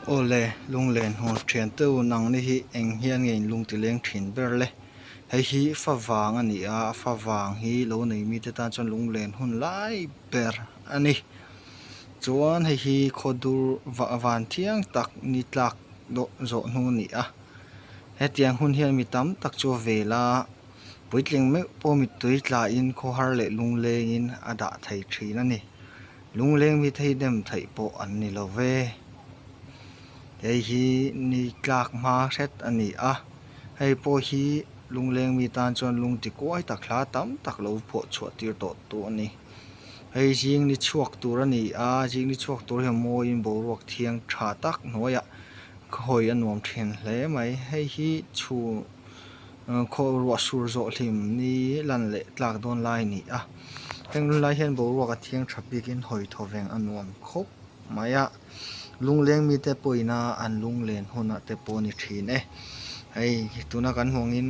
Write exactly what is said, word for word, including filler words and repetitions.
Ole, lunglen hun thian teu nang ni hi eng hian nge in lungti leng thin ber le. Hei hi favang a ni a, a favang hi lo nei mi te tan chuan lunglen hun lai ber a ni. Chuan hei hi khawdur va-, van thiang tak ni tlak dawh zawh hnu ni a. Hetiang hun hian mi tam tak chu a vel a, puitling meuh pawh mittui tla in khawhar leh lunglengin a dah thei thin a ni. Lungleng mi te hi dem theih pawh an ni lo ve. Hei hi ni tlak hma hret a ni a, hei pawh hi lungleng mi tan chuan lungti kuai tak hla tam tak lo phuah chhuah tir tawh tu a ni. Hei zing ni chhuak tur a ni a, zing ni chhuak tur hi mawiin boruak thiang ṭha tak hnuaiah khawi a nuam ṭhin hle mai. Hei hi chhu, eh, khaw ruah sur zawh hlim ni lan leh tlak dawn lai a ni a. Heng lai hian boruak a thiang ṭha bikin hawi thawveng a nuam khawp mai a. Lungleng mi te pawhin an lunglen hunah te pawh a ni ṭhin e. Hei, tuna kan hmuh angin